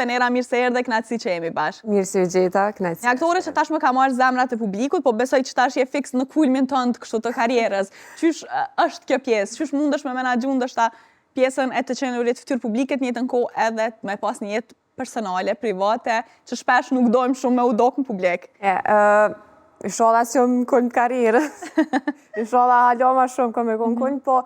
Venera, mirë se erdhe, kënaqësi që jemi bashkë. Mirë se ju gjeta, kënaqësi. Një aktore që tashmë ka marrë zemrat e publikut, po besoj që tash je fiks në kulmin tënd kështu të karrierës. Qysh është kjo pjesë? Qysh mundesh me menaxhu ndoshta pjesën e të qenurit fytyrë publike të njëjtën kohë edhe me pas një jetë personale, private, që shpesh nuk dojmë shumë me u dok në publik. E, uh, Inshallah që jam në kulm të karrierës. Inshallah hala ma shumë kom me konë mhm. kulm, po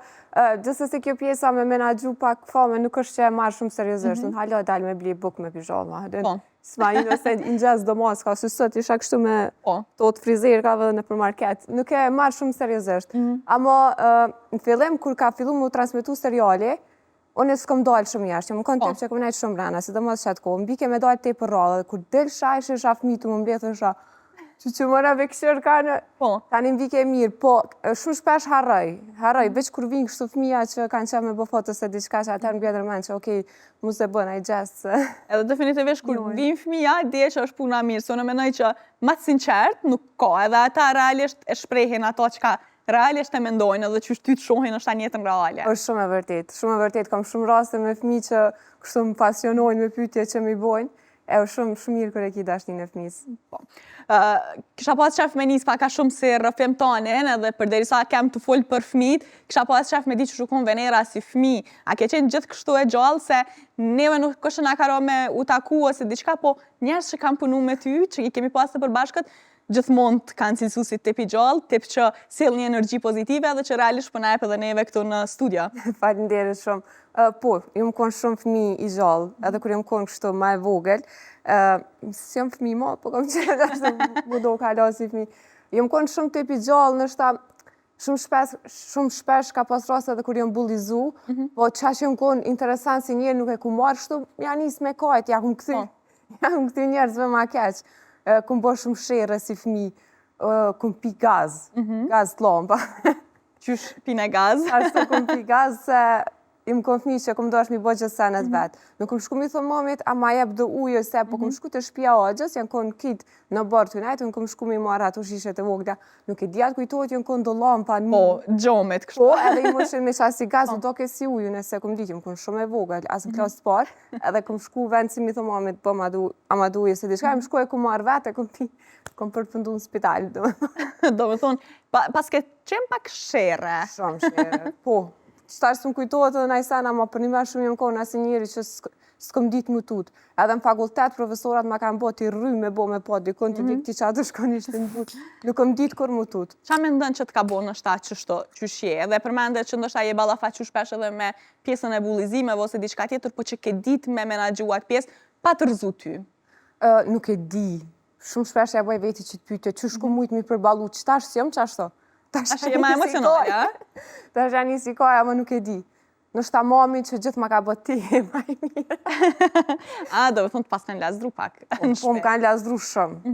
gjithsesi kjo pjesa me menaxhu pak fame nuk është që e marr shumë seriozisht. Mm -hmm. Unë hala dal me bli bukë me pizhama. Po. S'ma i nëse i ngjez do maska, si sot isha kështu me po. to të frizerkave dhe nëpër market. Nuk e marr shumë seriozisht. Mm -hmm. Ama në fillim, kur ka fillu mu transmetu seriali, Unë s'kom dalë shumë jashtë, jam konë tip që kom nejtë shumë mrena, sidomos qatë kohë, m'bike me dalë tepër rrallë, dhe kur dilsha, i shihsha fëmijët tu m'u mbledh, thojsha, që që mëra me këshirë kanë, po. tani m'bike mirë, po, shumë shpesh harroj, harroj, mm. veç kur vinë kështu fëmija që kanë qef me bo foto ose diçka që atëherë më bjen ndërmend që okej, mos e bën ai gjest. Edhe definitivisht kur vinë fëmija, dije që është puna mirë, se unë mendoj që ma të sinqert nuk ka, edhe ata realisht e shprehin ato çka realisht e mendojnë edhe qysh ty të shohin është në jetën reale. Është shumë e vërtetë, shumë e vërtetë, kam shumë raste me fëmijë që kështu më pasionojnë me pyetje që m'i bojnë, e është shumë shumë mirë kur e ki dashninë e fëmijës. Po. Uh, kisha pas qef me nis pak a shumë si rrëfim tanin edhe përderisa kem tu fol për fëmijët, kisha pas qef me di qysh u kon Venera si fëmijë. A ke qenë gjithë kështu e gjallë se neve nuk është që na ka ra me u taku ose diçka, po njerëz që kanë punu me ty, që i kemi pas të përbashkët, gjithmonë të kanë cilësu si tip i gjallë, tip që sjell një energji pozitive dhe që realisht po na jep edhe neve këtu në studio. Faleminderit shumë. Po, jam konë shumë fëmijë i gjallë, edhe kur jam konë kështu ma e vogël. S'jam fëmijë ma, po kam qenë ashtu m'u dok hala si fëmijë. Jam konë shumë tip i gjallë, ndoshta shumë shpesh, shumë shpesh ka pas raste edhe kur jam bullizu, mm -hmm. po qaq jam konë interesant si njeri nuk e kum marrë kështu, ja nis me kajt, ja kum kthy, po. ja kum kthy njerëzve ma keq. Kum bo shumë sherre si fëmi, kum pi gaz, mm -hmm. gaz të lompa. Qysh pine gaz? Ashtu kum pi gaz se Jam kon fëmijë që kom dashtë mi bo gjithë senet mm -hmm. vetë. Nuk kom shku mi thonë mamit, a ma jep do ujë ose, po kom mhm. shku te shpia axhës, janë konë krejt në oborr tu nejtë, unë kom shku mi marrë ato shishet e vogla. Nuk e di a të kujtohet, janë konë do lampa në... Po, xhomit kështu. Po, edhe i mushin me qasi gaz, po. u doke si ujë, nëse kom ditë, jam konë shumë e vogël, as në mhm. klasë të parë, edhe kom shku vend si mi thonë mamit, po ma du, a ma du ujë ose diçka, mm -hmm. shku e kom marrë vetë, e kom pi, kom përfundu në spital. Do me thonë, pa, paske qenë pak sherre. Shumë sherre, po. Tash s'më kujtohet edhe naj sen, ama përnime shumë jam konë asi njeri që s'kom ditë m'u tut. Edhe në fakultet profesorat ma kanë bo ti rry me bo me pa dikun të mm -hmm. ti qatë shkon ishte në but. Nuk kom ditë kurrë m'u tut. Qa mendon që të ka bo ndoshta qështu, qysh je? Edhe përmende që ndoshta je ballafaqu shpesh edhe me pjesën e bullizimeve ose diçka tjetër, po që ke ditë me menaxhu atë pjesë, pa të rrëzu ty? Uh, nuk e di. Shumë shpesh ja bëj vetit qit pyetje, qysh kom mujt mi përballu, që tash s'jam qashtu. Tash je ma emocionale, a? Tash ja nisi kaj, ama nuk e di. Ndoshta mami që gjithë ma ka bë ti, ma i mirë. A, do me thonë të paskan lazdru pak. Po, po më kanë lazdru shumë. Mhm.